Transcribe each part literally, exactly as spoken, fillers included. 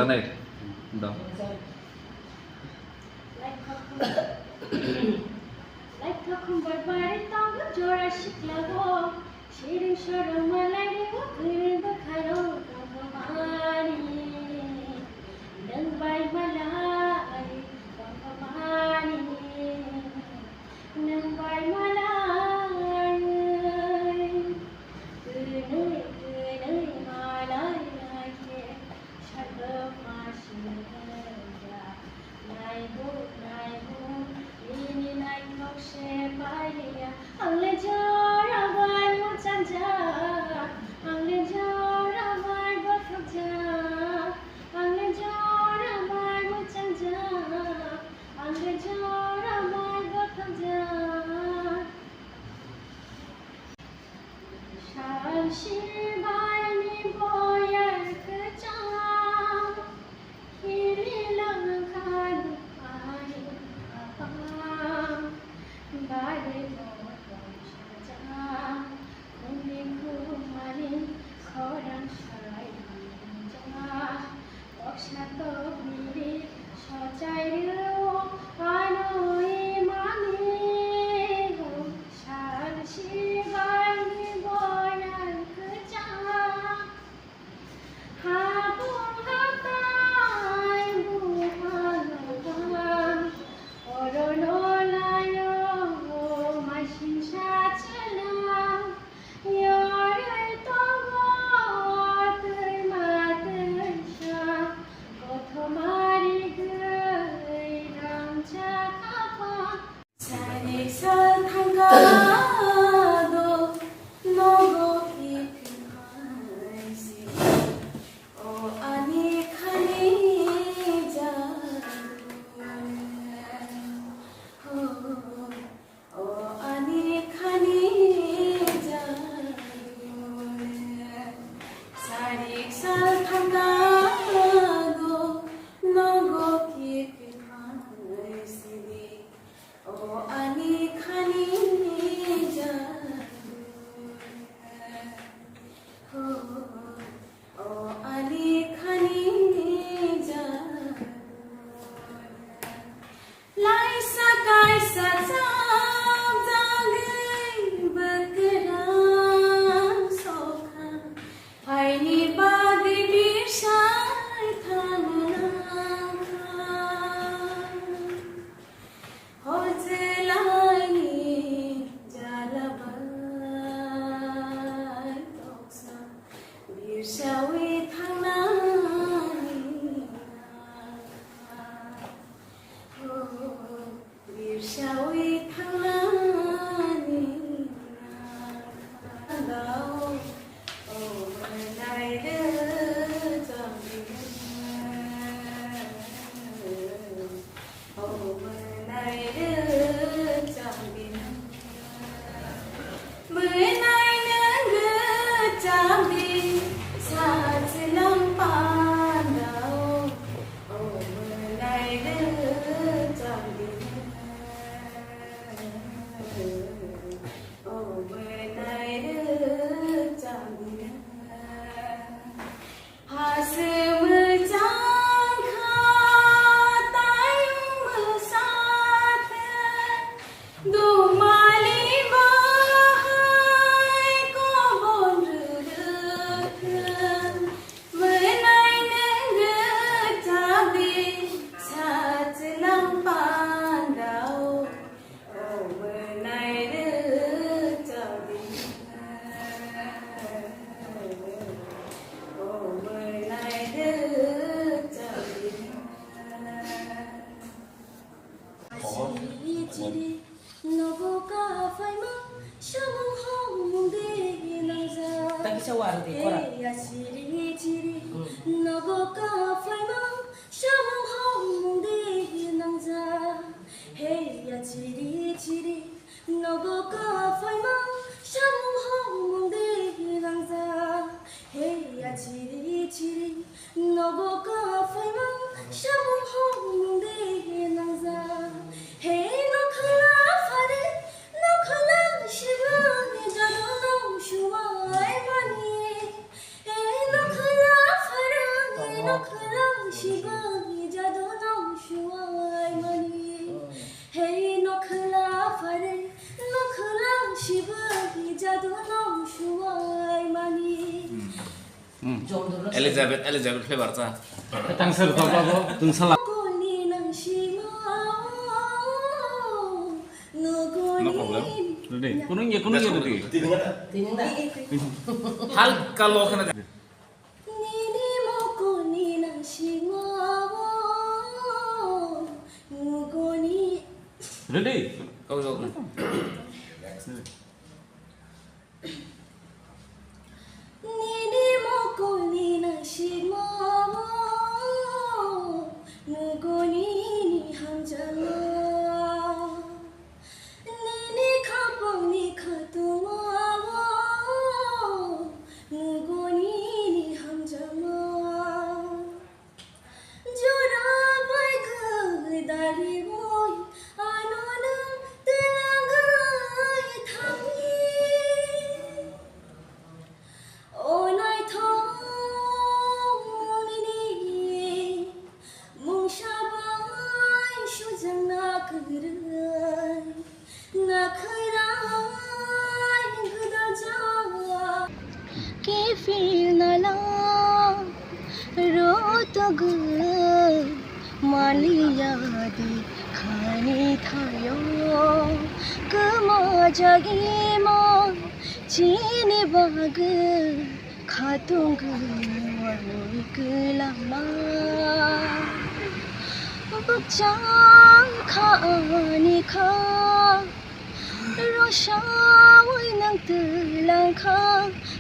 Tanai. Do. Laithakhum bai bari tongo jora siklago, siring sorong malai rio kwrwi bwkharo tongthokmani. Nwng bai malai tongthokmani, nwng bai malai, kwnwi kwnwi malai lai khe. Sarbo ma swngjak, naibu, naibu, bini naithok se pailiya. Ang le jora bai mwchangjak, ang le jora bai bwthakjak, ang le jora bai mwchangjak, ang le jora bai bwthakjak. Sal sibaini boyar kwchang, khili langkha nukphani apang, bari motom sajak, khumni khumani khorang sai rijak. Toksa tokmiri sochai rwo ano imani hwn sal sibaini boyar kwchang. Habung hatai buphang buphang orono laio maisingsa chwla. Yorwi tongo twima twisa, kothoma rigwi rangchak apha. Sani sal thangkha do, nogo kiphilphai si, o ani khani jadu. O ani khani jadu, sarik sal thangkha do, nogo kiphilphai sidi. O ani khani jadu. O ani khani jadu. Laisa kaisa chapjagwi bwkrang sokha, phaini bagwi birsai thangna nangkha. Hojelaini jala bai toksa birsawi thangnani nangkha. Birsawi thangnani nangkha. Dao, o mwnai rwchapbini. O mwnai rwchapbini. Mwnai nwng rwchapdi, sachwlang pandao. O mwnai rwchapbini. O mwnai rwchapbini. Hase mwchang kha tayung mwsakhe, dumali bahai kobon rwrwkhe, mwnai nwng rwchapdi sachwlang pandao. O mwnai rwchapbini. O mwnai rwchapbini. Chiri chiri nogo ka phaima samung hongmung de nangjak. Takisa waro de kora. Hey, ya chiri chiri nogo ka phaima samung hongmung de nangjak. Hey ya chiri chiri, nogo ka phaima samung hongmung de nangjak. Hey ya chiri chiri, nogo ka phaima samung hongmung de nangjak. Hey nokhala phare, nokhala sibani jado nong suwai mani. Hmm. Elizabeth, Elizabeth flavor cha. Tang sir to babo, tungsala. No problem. Ready. Kunung ya, kunung ya, ready. Halka lo khana. Ready. Go, go, go. Nini mokolni nangsikmao nugo nini hamjakma. Nini khapangni khatungmao nugo nini hamjakma. Jora bai kwdaliui ano nwng twlangwi thangwi. O naithok nini mungsa bai sujangna kwrwi. Nakhwrai gwdajak. Kiphilnala rotogwi maliya di khani thayo kwmajagima chini bagwi. Khatungwi wngwi kwlama bwkchang kha ani kha, rosaui nwng twlang kha,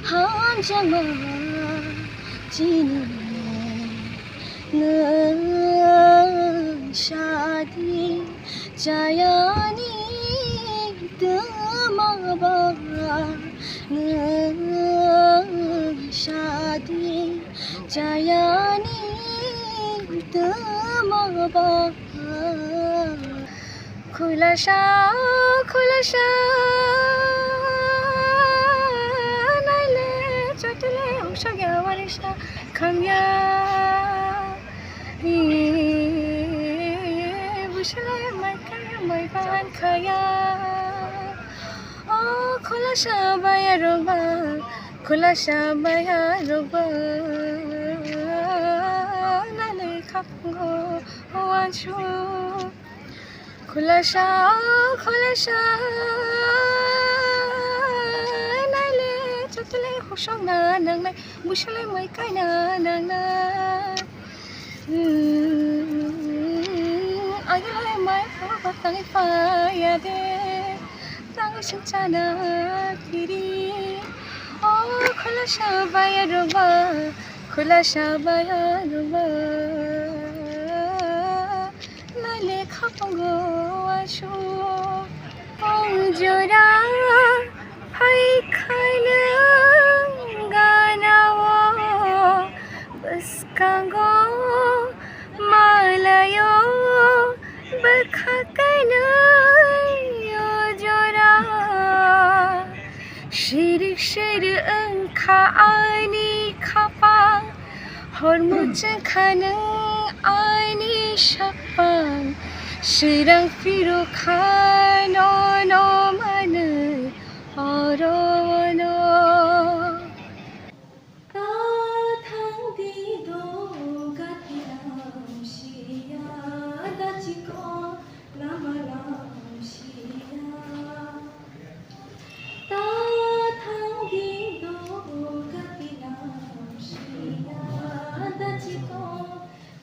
hamjakma chini nwng sadi. Chayani twma ba nwng sadi, chayani twma ba. Khulasa, khulasa naile chotile ungsakya warisa khamya. Busilai mai kaya mai ban kaya. O khulasa baya rokba, khulasa baya rokba. Nale khapungo wansu. Khulasa, khulasa naile chotile husong na nangnai. Busilai mai kaina nangna. Agilai mai phuba tangwi phaya de. Tangwi sing chana kiri. O khulasa baya rokba, khulasa baya rokba. Nale khapungo asu. Ong jora phai khainw ganao bwskango malayo bwkha kainwi o jora. Sirik sirik wngkha ani khapang. Hor muchung kha nwng ani sakpang, swrang phirukha nono manwi oro ono. Ta thangdi do gatilam siya, dachiko lama lam siya. Ta thangdi do gati lam siya, dachiko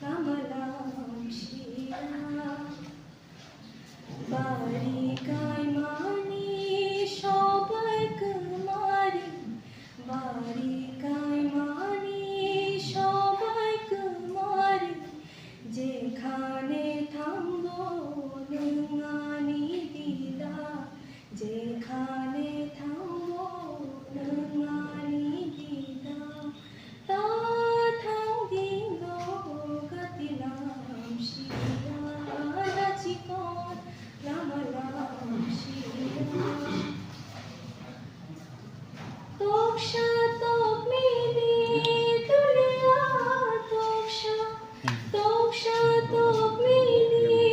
lama lam siya. Bari kaimani sobai kwmari, bari kaimani sobai kwmari, jekhane thango nwng ani dida. Jekhane thango nwng ani dida, ta thangdi do gati lam siya, dachikon lama lam siya. Toksa tokmini dulia toksa. Toksa tokmini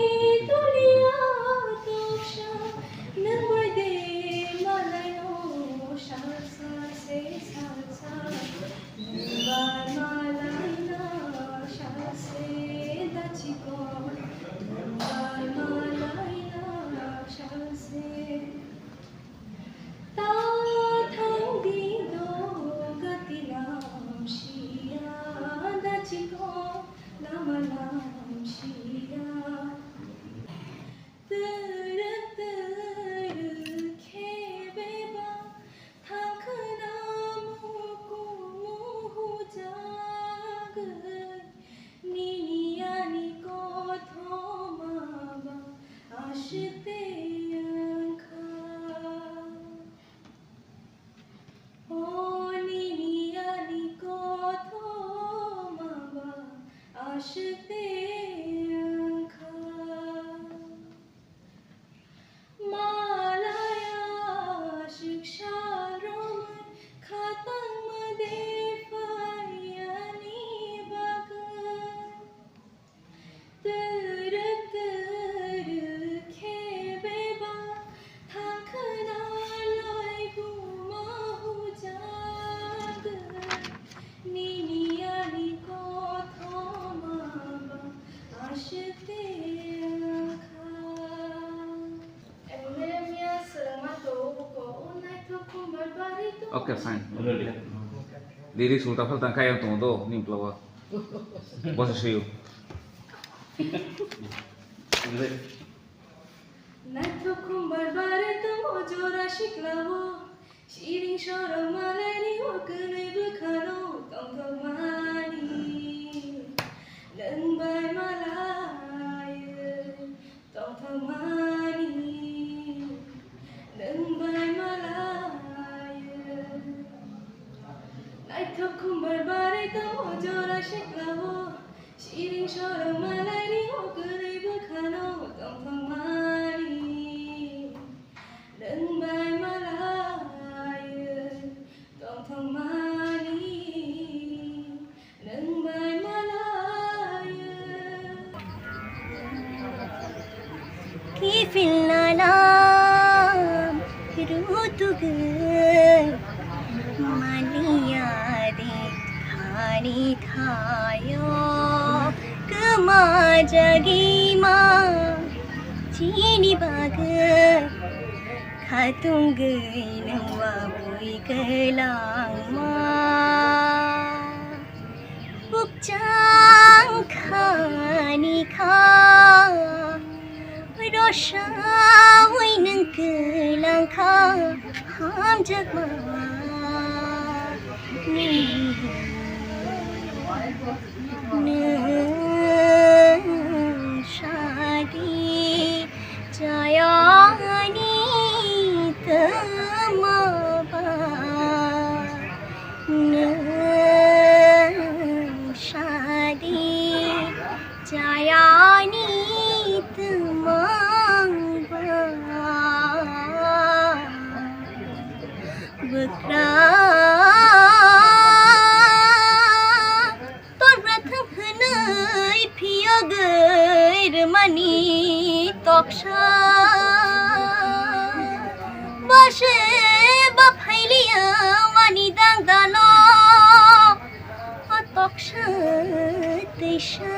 Okay, fine. Lyrics ulta phalta khe yang tongo do, ning pla o. Bosa suyu. Naithok khumbar bare tamo jora siklao, siring sorong malai ringo kwnwi bwkhano tongthokmani. Nwng bai malai tongthokmani, nwng bai malai. Naithok khumbar bare tamo jora siklao, siring sorong malai ringo kwnwi bwkhano tongthokmani. Nwng bai malai tongthokmani, nwng bai malai. Kiphilna lam rutugwi maliya de thani thayo kwma jagima chini bagwi khatungwi nwng wabwi kwlangma. Bukchang khani kha, rosawi nwng kwlang kha, hamjakma. Nwng sadi chayani tamo ba. Nwng sadi chayani twmwng ba bwkra tor bwthwng hwnwi phiyogwi rwmani toksa bose ba phailiya wani dangdano. O toksa twisa